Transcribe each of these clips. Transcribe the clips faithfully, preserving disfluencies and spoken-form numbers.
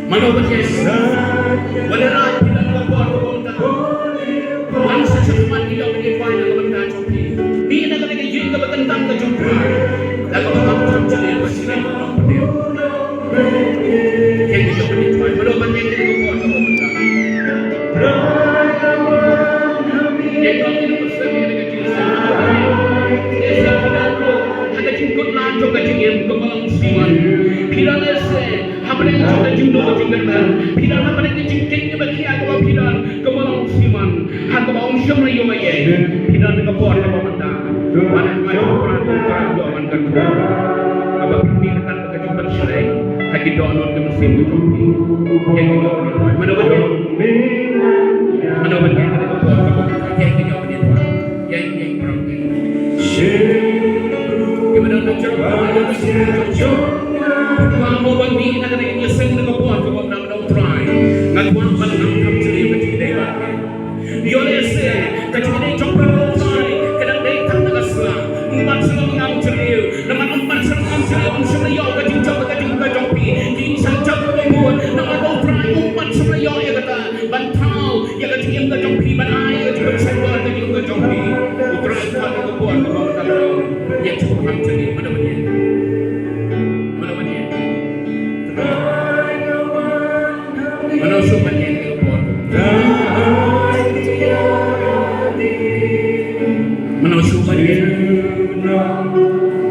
Mano ban ïeng. Wat la phi don ka por ka bor ka. Wan sa sha khmat, ngi ïoh ban ïathuh na ka bynta jong phi. Phi na kane ka ïing kaba kyntang ka jong phi. La kaba ngam kham jylliew ba shi ngi ïoh ban ïathuh. Ngi ïoh ban ïathuh. Mano ban ïeng na ka por ka bor ka. Ngi ïoh ban ïathuh. Ngi ïoh ban ïathuh. Ha ka jingkut lang jong ka jingim kaba long Simon. Phi la lehse Hapdeng jong ka jingduh ka jingkyrmen, phi don hapdeng ka jingkit kaba khia kaba phi don, kaba long Simon, ha kaba ym shym la ïoh ïa phi don ka por kaba mynta. Ba na ka jingkyrmen ka jingkyrmen ka jingkyrmen. Kaba phi don ka jingpynshlei ha ki dohnud ka mynsiem ka jong phi. Ïa ki dohnud. Mano ba ïa. Mano ba ïa ka por kaba mynta. Ïa ki dohnud. Ïa ki dohnud. Ïa ki dohnud. Ki ba don ka jingkyrmen ka jingkyrmen. Ba mo ba ngi na ka jingkyrmen ka por kaba mynta. Trai, nga kwah ban ngam kham jylliew ka jingïadei bad me. Ïoh lehse ka jingïadei jong phi bad U Trai ka dang dei tang na ka sla. Ym pat sngewthuh ngam jylliew. Namar ym pat sngewthuh ngam jylliew, ym shym la ïoh ka jingjop ka jingim ka jong phi. Ki sa jop ka bun namar U Trai ym pat sngewthuh ïoh ïa kata ban thaw ïa ka jingim ka jong phi, ban ai ïa ka jingim ka jong phi, ka jingim ka jong phi. U Trai ka kwah ka bun ka bun ka bun. Ïa jop kham jylliew, mano ban ïa. Mano ban ïa. Mano shu ban ïeng ka por. Mano shu ban ïeng.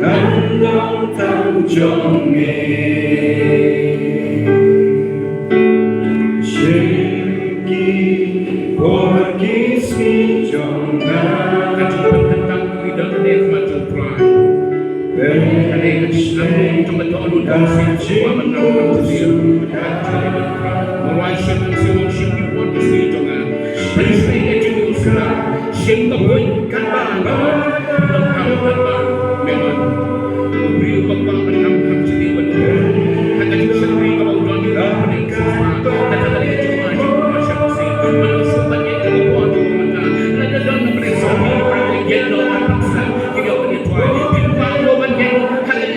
Ka jingpynkyntang ka dei ka dei ka jingpynkyntang.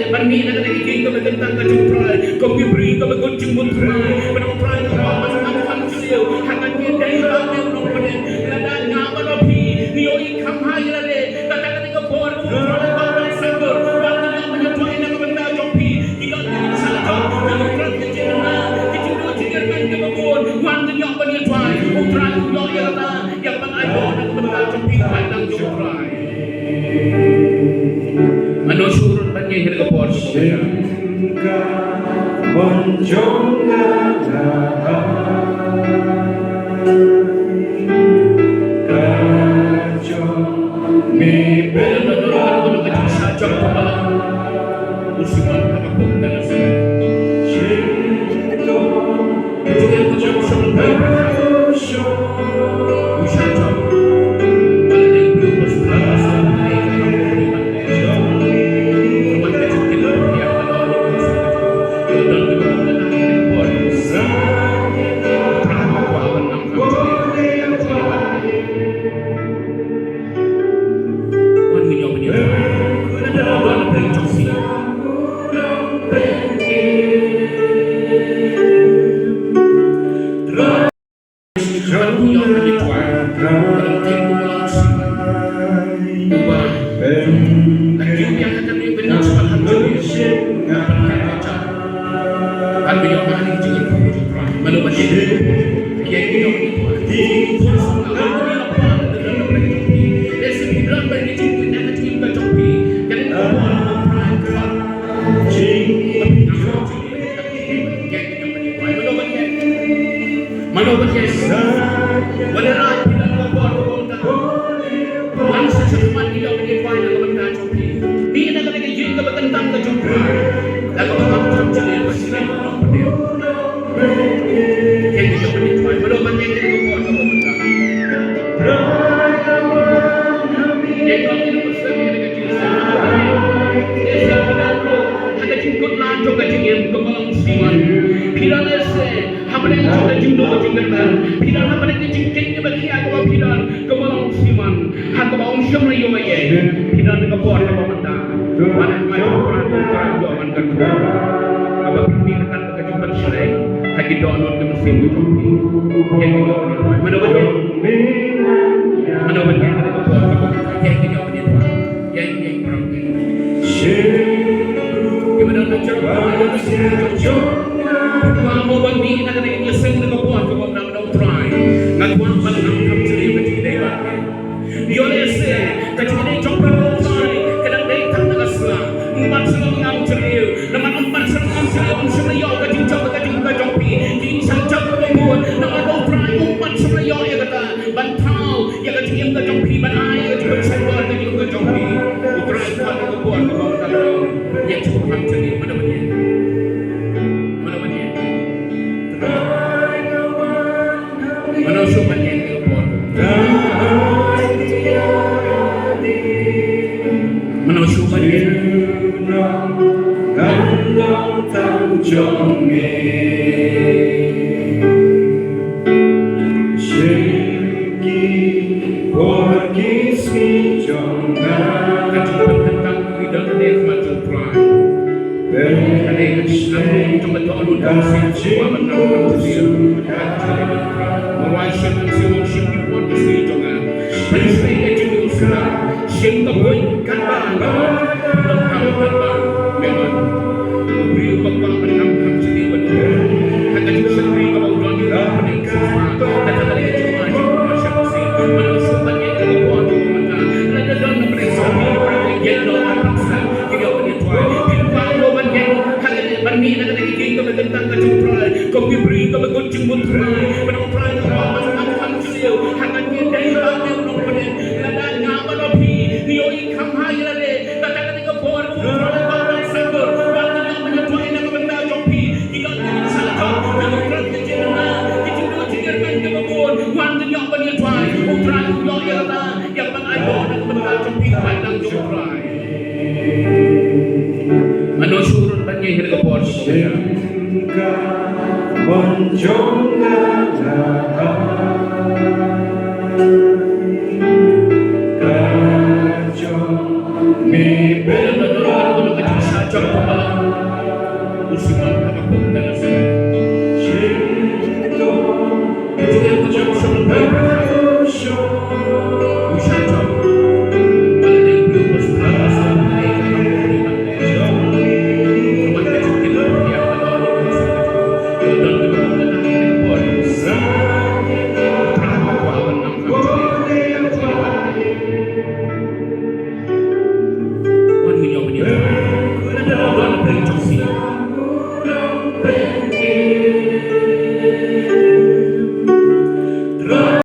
Ban mih na ka ïing kaba kyntang ka jong U Trai, kum ki briew kaba kut jingmut U Trai, ban ong U Trai nga kwah ban ngam kham jylliew, ha ka jingïadei bad me u nongpynim, lada nga bad phi ngi ïohi kham bha ïa lade, kata ka dei ka por U Trai ba ngi sngewbha ban ïoh ban ïathuh na ka bynta jong phi, ki don ki jingsngewthuh, ki don ki jingmynna, ki jingduh jingkyrmen kiba bun, wan ngi ïoh ban ïathuh, U Trai u ïoh ïa kata, ïa kaba ngi ai bor na ka bynta jong phi, ka bynta jong U Trai. Mano shu rung ban ïeng ha ka por sha ka por. Mano ba ïeng. Wat la phi don ka por ka bor ka. Wan sa sha khmat, ngi ïoh ban ïathuh na ka bynta jong phi. Phi na kane ka ïing kaba kyntang ka jong phi. Da kaba ngam kham jylliew ba shi ngi ïoh ban ïathuh. Ïeng ïa ka jingïeit, mano ban ïeng ïa ka por kaba mynta. Ïeng ïa ka jingïeit, ïa ka jingïeit. Ha ka jingkut lang jong ka jingim kaba long u siman. Phi don lehse hapdeng jong ka jingduh ka jingkyrmen. Phi don hapdeng ka jingkit kaba khia kaba phi don kaba long u siman. Ha kaba ym shym la ïoh ïa. Phi don ka por kaba mynta. Wan ïa ka jingkyrmen, ïoh ban kyrkhu. Kaba phi mih ryngkat ka jingpynshlei ha ki dohnud ka mynsiem ka jong phi. Ïa ki dohnud. Mano ba ïa. Mano ba ïa ka por. Ïa ki dohnud. Ïa ki dohnud. Ki ba don na jrong. Ki ba don na jrong. Ki ba don na jrong. Ki ba don na jrong. Ki ba don na jrong. Nga kwah ban ïa ka jingdei ba. Ïoh lehse ka jingdei jong phi ruh ka dang dei tang na ka sla. Ym pat sngewthuh ngam jylliew. Namar ym pat sngewthuh ngam jylliew, ym shym la ïoh ka jingjop ka jong ka jong phi. Ki jingshah jop ka bun. Namar U Trai um pat sngewthuh ïoh ïa kata ban thaw ïa ka jingim ka jong phi, ban ai ïa ka jingpynshoi bor ka jingim ka jong phi. U Trai u kwah ïa ka bor ka bor ka long. Ïa jingpynshoi bor ka jong phi. Mano ban ïa. Mano ban ïa. Mano shu ban ïa ka bor. Mano shu ban ïa. Ka jingpynkyntang ka dei ha khmat jong U Trai. Ka dei ka jingpynkyntang jong ka dohnud jong U Trai. Marwei sha ka jingpynkyntang jong ka jingpynkyntang. Sha ka buit katba, katba, katba, katba. U briew uba kwah ban nang kham sniew bad u Trai. Ha ka jingshakri kaba u don, u don pynïaid shisha. Kata ka dei ka jingma jong u Trai sha ka sniew. Mano shu ban ïaid ka bor jong u Trai. Lada don na pdeng sawdong, ïaid noh ban pynshai. Ki ïoh ban ïathuh. Ki kwah ïoh ban ïaid. Ha ka dei ban mih na ka dei ka jingkyntang ka jong u Trai. Kum ki briew kiba kut jingmut Trai. Ban u Trai ka kwah ban nang kham sniew. Ha ka dei ba u nongpynim. Lada nga bad phi ngi ïohi kham ha ïa lade, kata ka dei ka bor U Trai ba u dang sngewbha, ba u dang ïoh ban ïathuh na ka bynta jong phi. Ki don ki jingshah jop, ki don ki jingshah, ki jingduh jingkyrmen kiba bun, wan ngin ïoh ban ïathuh. U Trai u ïoh ïa kata, ïa kaba ai bor na ka bynta jong phi, ka bynta jong U Trai. Mano shu rung ban ïa ka bor.